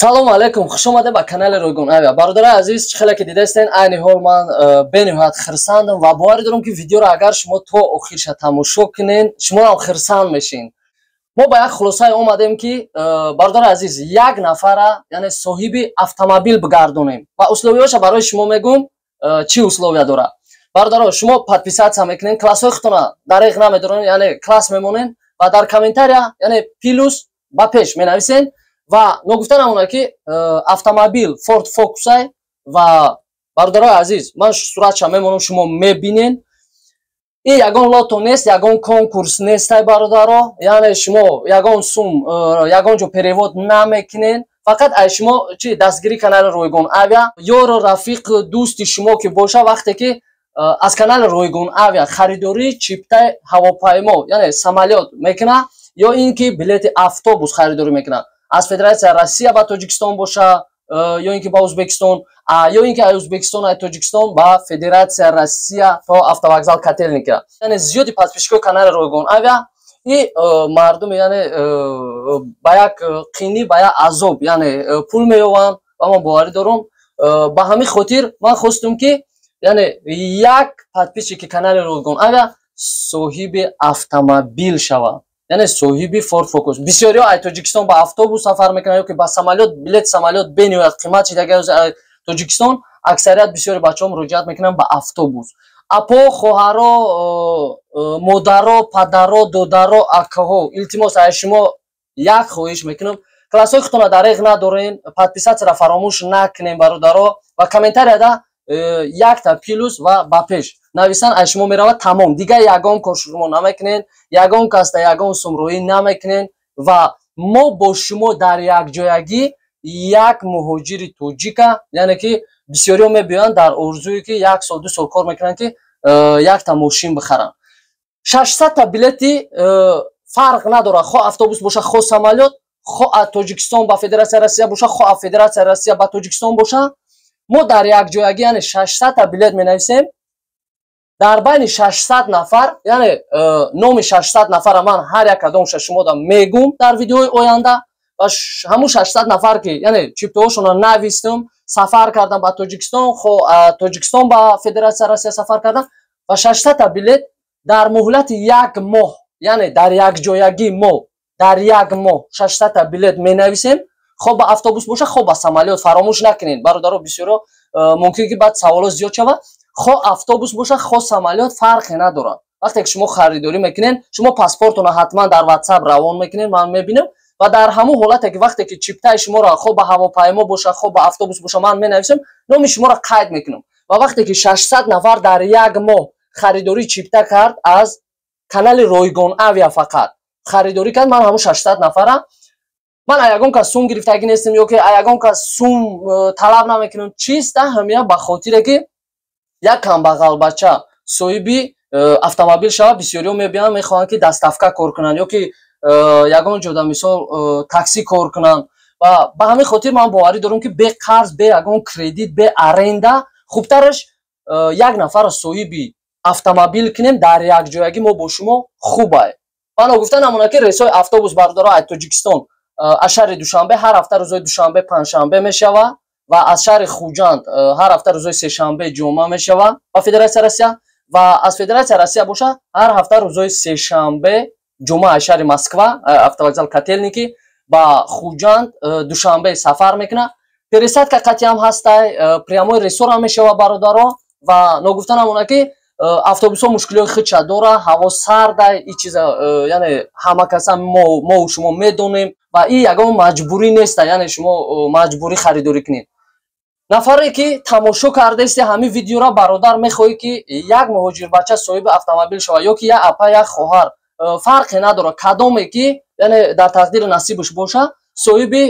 Салому алайкум, хуш омадед ба канали Ройгон Авиа. Бародарои азиз, чӣ хеле ки дидаистен, айни ҳол ман бениҳоят хирсандам ва боварӣ дорам, ки видеоро агар шумо то охирша тамошо кунен, шумоам хирсанд мешин. Мо ба як хулосае омадем, ки бародари азиз, як нафара, яъне соҳиби автомобил бигардонем ва условияша барои шумо мегӯм, чӣ условия дорад. Бародаро, шумо подписаться мекунен, классҳои худтона дареғ намедорен, яъне класс мемонен ва дар комментария, яъне плюс ба пеш менависен. Ва ногуфта намонад, ки автомобил Форд Фокусай. Ва бародарои азиз, ман суратша мемонам, шумо мебинен. Ин ягон лото нест, ягон конкурс нестай, бародаро, яъне шумо ягон сум ягон ҷо перевод намекунен. Фақат ай шумо чи? Дастгирӣ канали Ройгон Авиа. Ёру рафиқ, дӯсти шумо ки боша, вақте ки аз канали Ройгон Авиа харидории чиптаи ҳавопаймо, яъне самолёт мекунад, ё ин ки билети автобус харидорӣ мекунад, аз Федератсияи Россия ба Тоҷикистон боша, ё ин ки ба Ӯзбекистон, ё ин ки аз Ӯзбекистон, аз Тоҷикистон ба Федератсия Россия то автовокзал Котельники, яъне зиёди подписчикои канали Ройгон Авиа и мардуми, яъне ба як қинӣ, ба як азоб, яъне пул меёванд. Ва ман боварӣ дорам, ба ҳамин хотир ман хостум, ки яъне як подписчики канали Ройгон Авиа соҳиби автомобил шавад, яъне соҳиби Форд Фокус. Бисёриҳо ай Тоҷикистон ба автобус сафар мекунанд ё ки ба самолёт. Билети самолёт бениҳоят қимат шида. Тоҷикистон аксарият, бисёри бачаҳо муроҷиат мекунанд ба автобус. Апо, хоҳаро, модаро, падаро, додаро, акаҳо, илтимос, ай шумо як хоҳиш мекунам: классҳои худтона дареғ надорен, подписаться ра фаромӯш накунем, бародаро, ва комментарияда якта плюс ва ба пеш нависан аз шумо меравад, тамом. Дигар ягон кор шумо намекунен, ягон касда ягон сумроӣ намекунен. Ва мо бо шумо дар якҷоягӣ як муҳоҷири тоҷика, яъне ки бисёриҳо мебиёянд дар орзуе, ки як сол, 2 сол кор мекунанд, ки якта мошин бихаранд. 600-та билети фарқ надорад, хо автобус боша, хо самолёт, хо аз Тоҷикистон ба Федератсияи Россия боша, хо аз Федератсияи Россия ба Тоҷикистон боша, мо дар якҷоягӣ, яъне 600-та билет менависем. Дар байни 600 нафар, яъне номи 600 нафара ман ҳар як кадомша шумода мегум дар видеои оянда. Ва ҳамун 600 нафар, ки яъне чиптаҳошонро навистум, сафар кардам ба Тоҷикистон, хо Тоҷикистон ба Федератсияи Россия сафар кардам, ва 600-та билет дар муҳлати як моҳ, яъне дар якҷоягӣ мо дар як моҳ 600-та билет менависем, хо ба автобус боша, хо ба самолёт. Фаромӯш накунед, бародаро, бисёро мумкин ки баъд саволо зиёд шавад. Хо автобус боша, хо самолёт, фарқе надорад. Вақте ки шумо харидорӣ мекунед, шумо паспортонро ҳатман дар Ватсап равон мекунед, ман мебинам. Ва дар ҳамун ҳолате ки вақте ки чиптаи шуморо, хо ба ҳавопаймо боша, хо ба автобус боша, ман менависам, номи шуморо қайд мекунам. Ва вақте ки 600 нафар дар як моҳ харидории чипта кард, аз канали Ройгон Авиа фақат харидорӣ кард, ман ҳамун 600 нафара, ман ягон кас сум гирифтагӣ нестам ё ки ягон кас сум талаб намекунам. Чиста ҳамия ба хотире, ки як камбағалбача соҳиби автомобил шавад. Бисёриҳо мебиёянд, мехоҳанд, ки доставка кор кунанд ё ки ягон ҷода, мисол, таксӣ кор кунанд. Ва ба ҳамин хотир ман боварӣ дорам, ки бе қарз, бе ягон кредит, бе аренда хубтараш як нафарро соҳиби автомобил кунем дар якҷоягӣ мо бо шумо, хубай. Ва ногуфта намонад, ки рейсҳои автобус, бародаро, аз Тоҷикистон, аз шаҳри Душанбе ҳар ҳафта рӯзои душанбе, панҷшанбе мешавад ва аз шаҳри Хуҷанд ҳар ҳафта рӯзои сешанбе, ҷумъа мешавад ба Федератсияи Россия. Ва аз Федератсияи Россия боша, ҳар ҳафта рӯзои сешанбе, ҷумъа аз шаҳри Москва, автовокзал Котельники ба Хуҷанд, Душанбе сафар мекунад. Пересадка қатъиам ҳастай, прямой рейсорам мешавад, бародаро. Ва ногуфта намонад, ки автобусҳо мушкилиҳои худша дора. Ҳаво сардай, и чиза яъне ҳама каса мову шумо медонем. Ва и ягон маҷбурӣ неста, яъне шумо маҷбурӣ харидорӣ кунед. Нафаре ки тамошо кардаисти ҳамин видеора, бародар, мехоҳӣ, ки як муҳоҷирбача соҳиби автомобил шавад, ё ки як апа, як хоҳар, фарқе надорад, кадоме ки яъне дар тақдири насибаш боша, соҳиби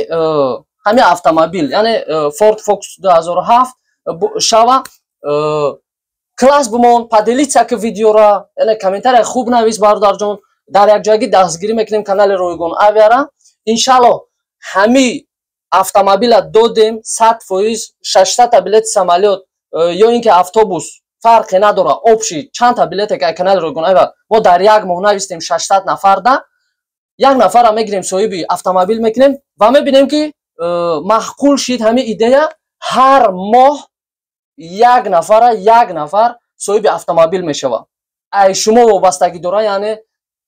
ҳамин автомобил, яъне Форд Фокус 2007 шава, класс бимон, поделиться ки видеора, яъне комментария хуб навис, бародарҷон. Дар якҷоягӣ дастгирӣ мекунем канали Ройгон Авиара, иншалло. Ҳами автомобила додем, 100%, 600-та билети самолёт ё ин ки автобус, фарқе надорад, общий чандта билете ки канали Ройгон Авиа мо дар як моҳ навистем, 600 нафарда як нафарра мегирем, соҳиби автомобил мекунем ва мебинем, ки маъқул шид ҳамин идея, ҳар моҳ як нафара як нафар соҳиби автомобил мешавад. Ай шумо вобастагӣ дора, яъне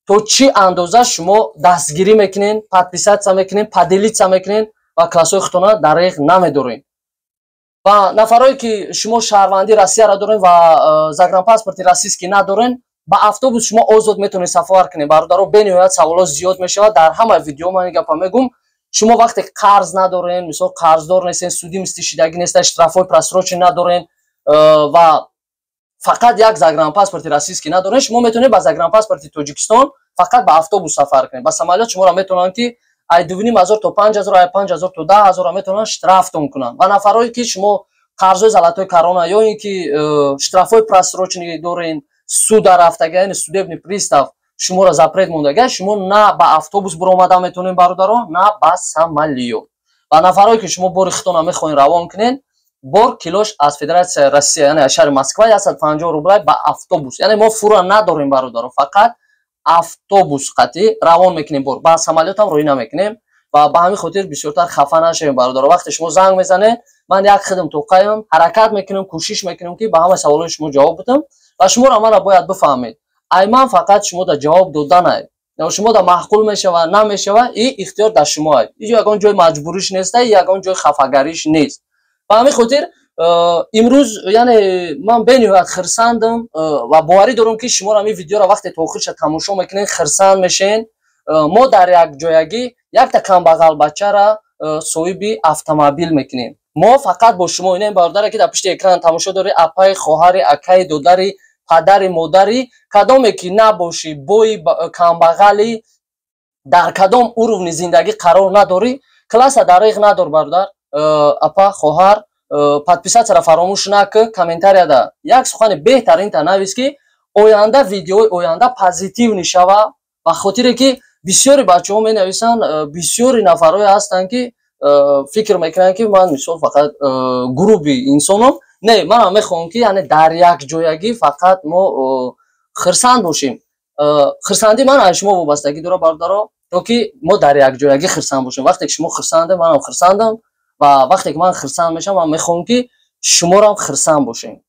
то чӣ андоза шумо дастгирӣ мекунен, подписаться мекунен, поделиться мекунен ва классҳои худтона дареғ намедорен. Ва нафарое ки шумо шаҳрвандии Россияро дорен ва загранпаспорти российский надорен, ба автобус шумо озод метавонед сафар кунед. Бародаро, бениҳоят саволот зиёд мешавад, дар ҳама видео ман ин гапа мегум. Шумо вақте қарз надорен, мисол, қарздор нестен, судимости шидагӣ неста, штрафҳои просроченный надорен ва фақат як загранпаспорти российский надорен, шумо метавонед ба загранпаспорти Тоҷикистон фақат ба автобус сафар кунед. Ба самолёт шуморо метавонанд ки ай 2500 то 5000, ай 5000 то 10 000 метавонанд штрафтон кунанд. Ва нафарое ки шумо қарзҳои золотой корона ё ин ки штрафҳои просроченный дорен, суда рафтага, яъне судебный пристав шуморо запрет мондага, шумо на ба автобус буромада метавонед, бародаро, на ба самолёт. Ва нафарое ки шумо бори худтона мехоҳед равон кунед, бор килош аз Федератсияи Россия, яъне аз шаҳри Москва, 150 рублай ба автобус. Яъне мо фура надорем, бародаро, фақат автобус қатъӣ равон мекунем бор, ба самолётам роҳӣ намекунем. Ва ба ҳамин хотир бисёртар хафа нашавем, бародаро. Вақте шумо занг мезанед, ман як хидм тоқаям, ҳаракат мекунем, кӯшиш мекунем, ки ба ҳамаи саволҳои шумо ҷавоб бидам. Ва шуморо мана бояд бифаҳмед, ай ман фақат шумо да ҷавоб доданай, шумо да маъқул мешава, намешава, и ихтиёр дар шумо. Ҳеҷ ягон ҷои маҷбуриш неста, ягон ҷои хафагариш нест. Ба ҳамин хотир имрӯз, яъне, ман бениҳоят хирсандам ва боварӣ дорам, ки шуморо ҳамин видеоро вақте то охирша тамошо мекунед, хирсанд мешен. Мо дар якҷоягӣ якта камбағал бачара соҳиби автомобил мекунем. Мо фақат бо шумо инем, бародаре ки дар пишти экран тамошо дорӣ, апаи, хоҳари, акаи, додари, падари, модари, кадоме ки набошӣ, бои, камбағали, дар кадом уровни зиндагӣ қарор надорӣ, класса дариғ надор, бародар, апа, хоҳар, подписаться ро фаромӯш накӣ, комментарияда як сухани беҳтаринта навис, ки оянда видеои оянда позитивный шава. Ба хотире ки бисёри бачаҳо менависанд, бисёри нафарое ҳастанд, ки фикр мекунанд, ки ман, мисол, фақат гурӯҳи инсоном. Не, манам мехоҳам, ки яъне дар якҷоягӣ фақат мо хирсанд бошем. Хирсандӣ ман аз шумо вобастагӣ дорад, бародаро, то ки мо дар якҷоягӣ хирсанд бошем. Вақте ки шумо хирсандем, манам хирсандам, ва вақте ки ман хирсанд мешавам, ман мехоҳам, ки шуморам хирсанд бошем.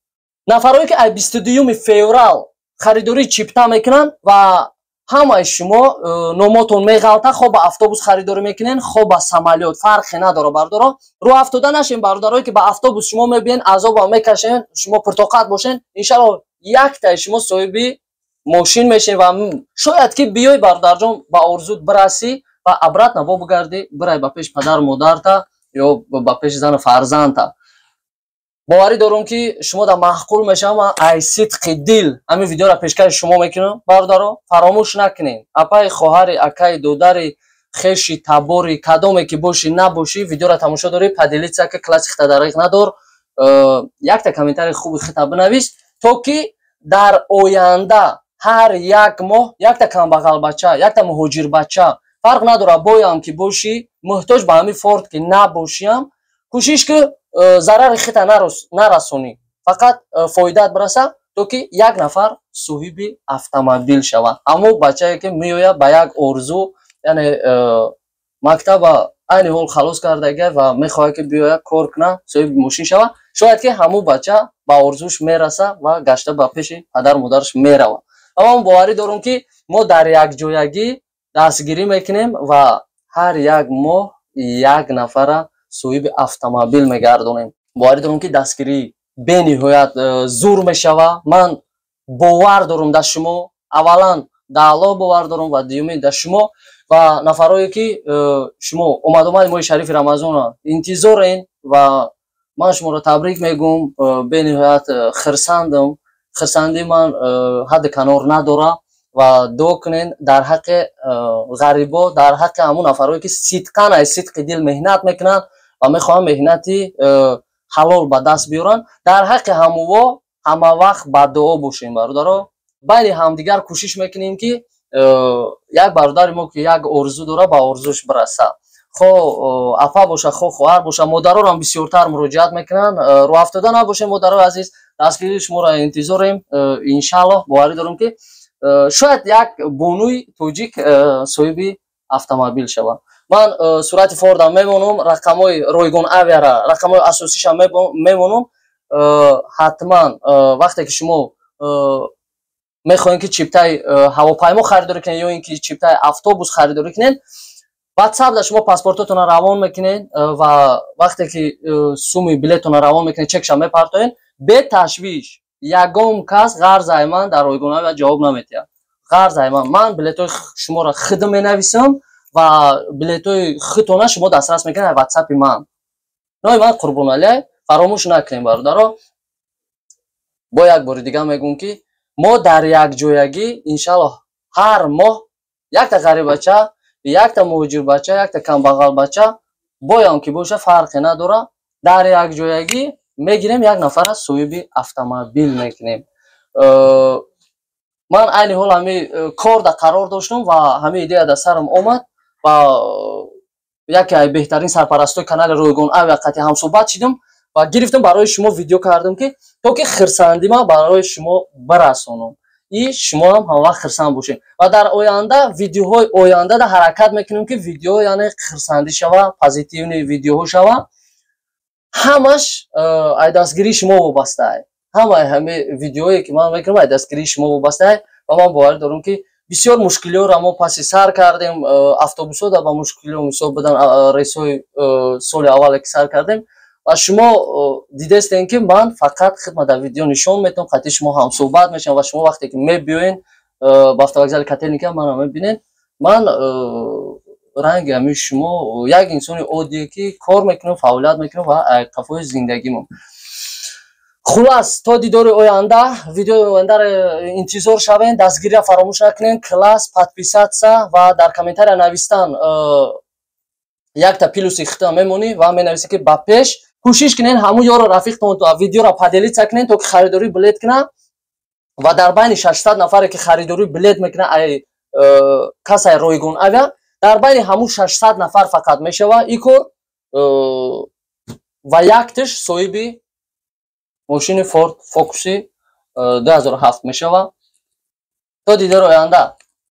Нафарое ки ай 22-юми феврал харидории чипта мекунанд ва ҳамаи шумо номотон меғалта, хо ба автобус харидорӣ мекунен, хо ба самолёт, фарқе надора, бародаро. Рӯ афтода нашем, бародарое ки ба автобус шумо мебиен, азоба мекашен, шумо пуртоқат бошен, иншалло, яктаи шумо соҳиби мошин мешен. Ва шояд ки биёй, бародарҷон, ба орзуд бирасӣ ва обратно бо бигардӣ, бирай ба пеши падару модарта ё ба пеши зану фарзандта. Боварӣ дорум, ки шумо дар маъқул мешавам. Ман ай сидқи дил ҳамин видеоро пешкаши шумо мекунам, бародаро. Фаромӯш накунед, апаи, хоҳари, акаи, додари, хеши, табори, кадоме ки бошӣ, набошӣ, видеоро тамошо дорӣ, поделиться ки, класси хита дариқ надор, якта комментарии хуби хита бинавис, то ки дар оянда ҳар як моҳ якта камбағалбача, якта муҳоҷирбача, фарқ надорад, боям ки бошӣ, муҳтоҷ ба ҳамин форд ки набошиам, кӯшиш ки зарари хита нарасонӣ, фақат фоидаат бираса, то ки як нафар соҳиби автомобил шавад. Ҳамон бачае ки меояд ба як орзу, яъне мактаба айни ҳол халос кардага ва мехоҳад, ки биёяд, кор кунад, соҳиби мошин шавад. Шояд ки ҳамон бача ба орзуш мераса ва гашта ба пеши падару модараш меравад. Ва ман боварӣ дорам, ки мо дар якҷоягӣ дастгирӣ мекунем ва ҳар як моҳ як нафара соҳиби автомобил мегардонем. Боварӣ дорам, ки дастгирӣ бениҳоят зур мешавад. Ман бовар дорам дар шумо, аввалан дар Аллоҳ бовар дорам ва дуюмин дар шумо ва нафарое ки шумо омадомади моҳи шарифи Рамазонро интизорен. Ва ман шуморо табрик мегӯм, бениҳоят хирсандам, хирсандии ман ҳадди канор надорад. Ва дуо кунен дар ҳаққи ғарибо, дар ҳаққи ҳамон нафарое ки сидқан, аз сидқи дил меҳнат мекунанд ва мехоҳанд меҳнати ҳалол ба даст биёранд. Дар ҳаққи ҳамуво ҳама вақт ба дуо бошем, бародаро. Байни ҳамдигар кӯшиш мекунем, ки як бародари мо, ки як орзу дорад, ба орзуш бираса, хо апа боша, хо хоҳар боша. Модарорам бисёртар муроҷиат мекунанд. Рӯафтода набошем, модарои азиз, дастгирии шуморо интизорем. Иншааллоҳ, боварӣ дорам, ки шояд як бонуи тоҷик соҳиби автомобил шавад. Ман сурати Фордам мемонам, рақамҳои Ройгон Авиара, рақамҳои асосиша мемонам. Ҳатман вақте ки шумо мехоҳем, ки чиптаи ҳавопаймо харидорӣ кунед ё ин ки чиптаи автобус харидорӣ кунед, Ватсап да шумо паспортотонро равон мекунед ва вақте ки суми билетонро равон мекунед, чекша мепартоед, беташвиш, ягон кас ғарзаи ман дар Ройгон Авиа ҷавоб наметиҳад. Ғарзаи ман билетҳои шуморо худам менависам ва билетҳои худтона шумо дастрас мекунед Ватсапи ман. Номи ман Қурбоналиай, фаромӯш накунем, бародаро. Бо як бори дига мегӯм, ки мо дар якҷоягӣ, иншаллоҳ, ҳар моҳ якта ғарибача, якта муҳоҷирбача, якта камбағалбача боям ки боша, фарқе надора, дар якҷоягӣ мегирем, як нафара соҳиби автомобил мекунем. Ман айни ҳол ҳами корда қарор доштам ва ҳамин идея дар сарам омад ва яке аз беҳтарин сарпарастои канали Ройгон Авиа қати ҳамсӯҳбат шидам ва гирифтам, барои шумо видео кардам, ки то ки хирсандима барои шумо бирасонам и шумо ҳам ҳамвақт хирсанд бошед. Ва дар оянда, видеоҳои оянда да ҳаракат мекунем, ки видео, яъне хирсандӣ шава, позитивный видеоҳо шава. Ҳамаш ай дастгирии шумо вобастаа. Ҳамаи ҳами видеое, ки ман мекунам, ай дастгирии шумо вобастаа. Ва ман боварӣ дорам, ки бисёр мушкилиҳоро мо паси сар кардем. Автобусҳо да ба мушкилиҳо мисол будан, рейсҳои соли аввале ки сар кардем. Ва шумо дидестем, ки ман фақат хидмат дар видео нишон метавам, қатъи шумо ҳамсӯҳбат мешавам. Ва шумо вақте ки мебиёен ба автовокзали Котельники, мана мебинед, ман ранги ҳамин шумо як инсони оддие, ки кор мекунам, фаъолият мекунам ва қафои зиндагимон. Хулас, то дидори оянда, видеои ояндаро интизор шавем. Дастгирия фаромӯш накунем, класс, подписаться ва дар комментария навистан. Якта плюси хита мемонӣ ва менависӣ, ки ба пеш. Кӯшиш кунен, ҳамун ёро рафиқтон видеоро поделиться кунен, то ки харидории билет кунад. Ва дар байни 600 нафаре, ки харидории билет мекунад, ай касай Ройгон Авиа, дар байни ҳамун 600 нафар фақат мешава и кор ва яктиш соҳиби мошини Форд Фокуси 2007 мешава. То дидори оянда.